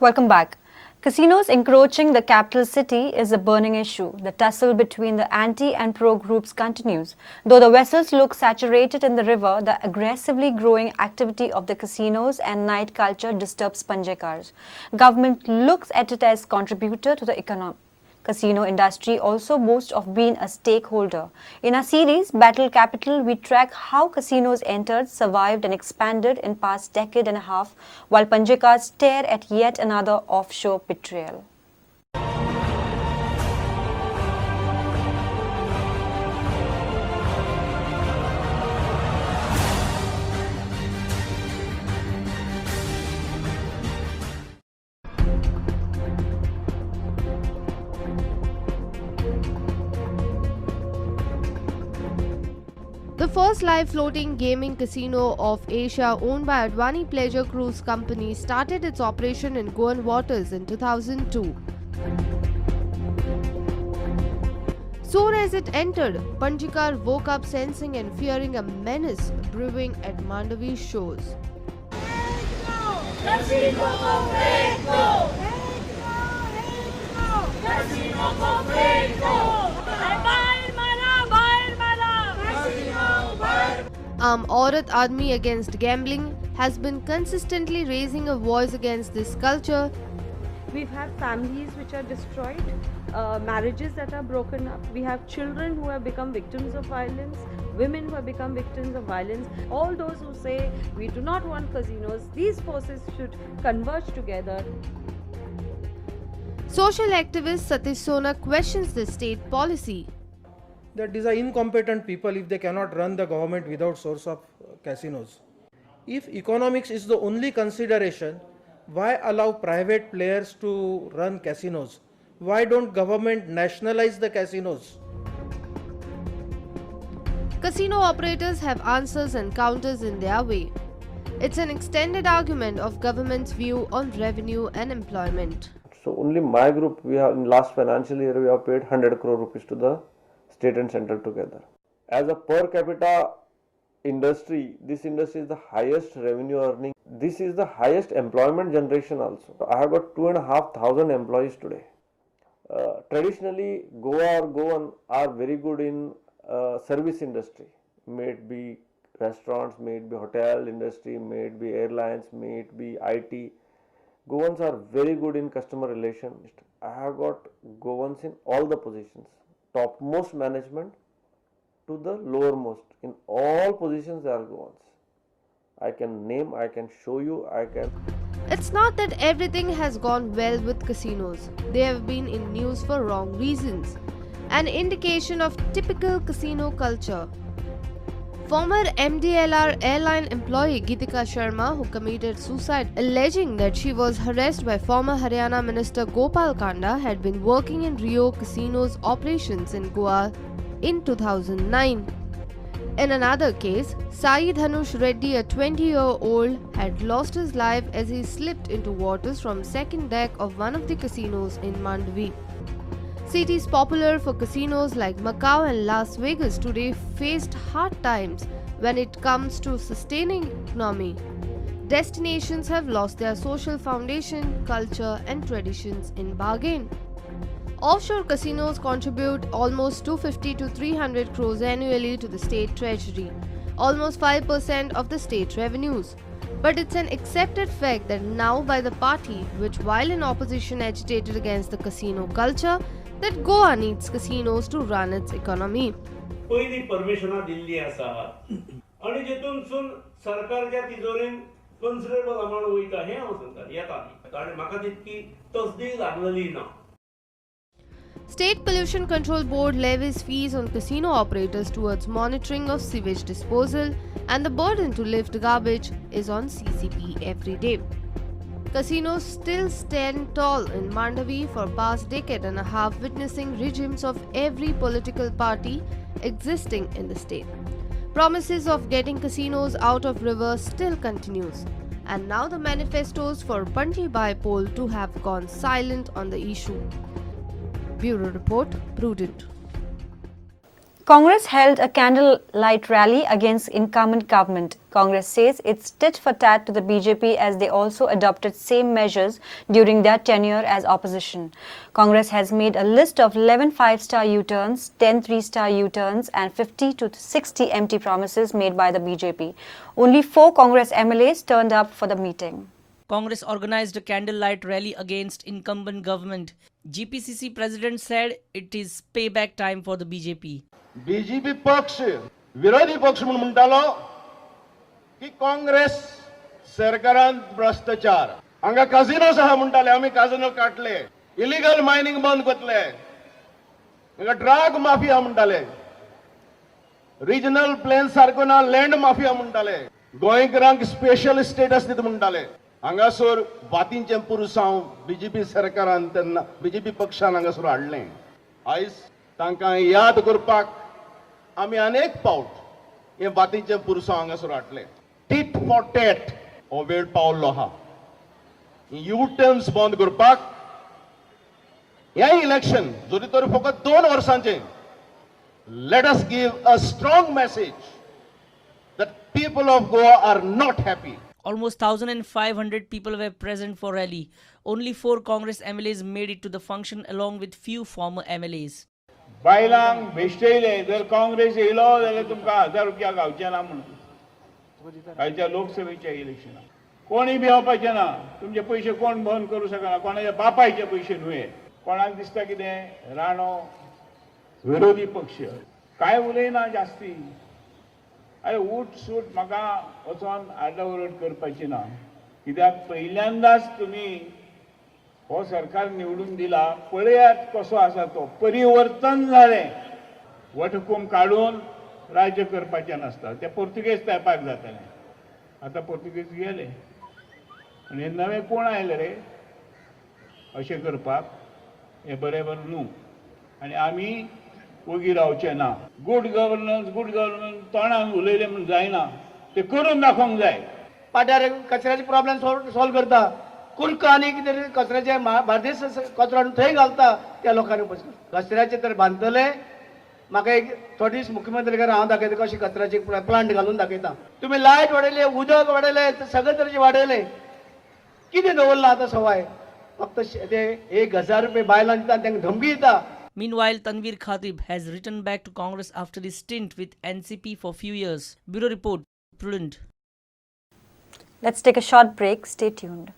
Welcome back. Casinos encroaching the capital city is a burning issue. The tussle between the anti and pro groups continues. Though the vessels look saturated in the river, the aggressively growing activity of the casinos and night culture disturbs Panjikars. Government looks at it as contributor to the economy. Casino industry also boasts of being a stakeholder. In our series Battle Capital, we track how casinos entered, survived and expanded in past decade and a half, while Panjikars stare at yet another offshore betrayal. The first live floating gaming casino of Asia, owned by Advani Pleasure Cruise Company, started its operation in Goan waters in 2002. Soon as it entered, Panjikar woke up sensing and fearing a menace brewing at Mandavi shores. Aurat Aadmi Against Gambling has been consistently raising a voice against this culture. We've had families which are destroyed, marriages that are broken up. We have children who have become victims of violence, women who have become victims of violence. All those who say we do not want casinos, these forces should converge together. Social activist Satish Sona questions the state policy. That these are incompetent people if they cannot run the government without source of casinos. If economics is the only consideration, why allow private players to run casinos? Why don't government nationalize the casinos? Casino operators have answers and counters in their way. It's an extended argument of government's view on revenue and employment. So only my group, we have in last financial year, we have paid 100 crore rupees to the state and central together. As a per capita industry, this industry is the highest revenue earning. This is the highest employment generation also. I have got 2,500 employees today. Traditionally, Goa or Goan are very good in service industry, may it be restaurants, may it be hotel industry, may it be airlines, may it be IT. Goans are very good in customer relations. I have got Goans in all the positions, topmost management to the lowermost. In all positions there are Goans. I can name, I can show you, I can. It's not that everything has gone well with casinos. They have been in news for wrong reasons. An indication of typical casino culture. Former MDLR airline employee Geetika Sharma, who committed suicide alleging that she was harassed by former Haryana Minister Gopal Kanda, had been working in Rio Casino's operations in Goa in 2009. In another case, Sai Dhanush Reddy, a 20-year-old, had lost his life as he slipped into waters from second deck of one of the casinos in Mandavi. Cities popular for casinos like Macau and Las Vegas today faced hard times when it comes to sustaining economy. Destinations have lost their social foundation, culture and traditions in bargain. Offshore casinos contribute almost 250 to 300 crores annually to the state treasury, almost 5% of the state revenues. But it's an accepted fact that now by the party, which while in opposition agitated against the casino culture, that Goa needs casinos to run its economy. पयलीं परमिशनां दिल्लीं आसात आनी जेतूनसून सरकारच्या तिजोरेन considerable amount वयता हें हांव सांगता येता आनी म्हाका तितकी तसदी लागलेली ना. State Pollution Control Board levies fees on casino operators towards monitoring of sewage disposal, and the burden to lift garbage is on CCP every day. Casinos still stand tall in Mandavi for past decade and a half, witnessing regimes of every political party existing in the state. Promises of getting casinos out of river still continues, and now the manifestos for Panaji by-poll to have gone silent on the issue. Bureau Report, Prudent. Congress held a candlelight rally against incumbent government. Congress says it's tit for tat to the BJP as they also adopted same measures during their tenure as opposition. Congress has made a list of 11 5-star U-turns, 10 3-star U-turns and 50 to 60 empty promises made by the BJP. Only 4 Congress MLAs turned up for the meeting. Congress organized a candlelight rally against incumbent government. GPCC president said it is payback time for the BJP. BJP पक्ष विरोधी पक्ष म्हणून म्हणटालो की काँग्रेस सरकारान भ्रष्टाचार, हांगा काजिनोस आहा म्हणटाले, आमी काजिनो काडले, इलिगल मायनिंग बंद करतले, हांगा ड्रग माफिया म्हणटाले, रिजनल प्लेन सारको ना लँड माफिया म्हणटाले, गोंयकारांक स्पेशल स्टेटस दिता म्हणटाले. हांगासर वातींचें पुरसांव बीजेपी सरकारान तेन्ना बीजेपी पक्षान हांगासर हाडलें. आयज तांकां याद करपाक आमी अनेक पावट हे वातींचें पुरसांव हांगासर हाडलें. टीट फॉर टॅट हो वेळ पावल्लो आहा. यू टर्न्स बंद करपाक हें इलेक्शन जरी तर फकत 2 वर्सांचें, let us give a strong message that people of Goa are not happy. Almost 1,500 people were present for rally. Only 4 Congress MLAs made it to the function along with few former MLAs. बायलांक भेश्टयले, जर काँग्रेस येयलो जाल्यार तुमकां 1000 रुपया गावचे ना म्हणून कालच्या लोकसभेच्या इलेक्शनाक कोणी भिवपाचें ना. तुमचे पयशे कोण बंद करूं शकना, कोणाच्या बापायचे पयशे न्हय. कोणाक दिसता कितें राणो विरोधी पक्ष काय उलयना जास्ती. अरे उठ सूट म्हाका वचोन आरडाओरड करपाची ना, कित्याक पहिल्यांदाच तुमी हो सरकार निवडून दिला. पळयात कसो आसा तो, परिवर्तन जालें. वटहुकूम काडून राज्य करपाचें नासता, ते पोर्तुगेज तेंपाक जातालें. आतां पोर्तुगेज गेले आनी हे नवे कोण आयले रे अशें करपाक, हें बरेबर न्हू. आनी आमी वगी रावचे ना. गुड गव्हर्नन्स गुड गव्हर्नन्स तोंडान उलयलें म्हूण जायना, ते करून दाखोवंक जाय. पाट्यार कचऱ्याचे प्रॉब्लेम सॉल्व करता, कुर्क आनी कितें कचऱ्याचे बार्देस कचरो हाडून थंय घालता त्या लोकांनी. कचऱ्याचे तर बांदतले. म्हाका एक थोडे दीस मुख्यमंत्री कडेन हांव दाखयता कशें कचऱ्याचे प्लांट घालून दाखयता. तुमी लायट वाडयले, उदक वाडयले, सगळे तरेचे वाडयले, कितें दवरलां आतां सवाय? फक्त ते 1000 रुपये बायलांक दिता, तांकां धमकी दिता. Meanwhile, Tanveer Khatib has returned back to Congress after his stint with NCP for few years. Bureau Report, Prudent. Let's take a short break. Stay tuned.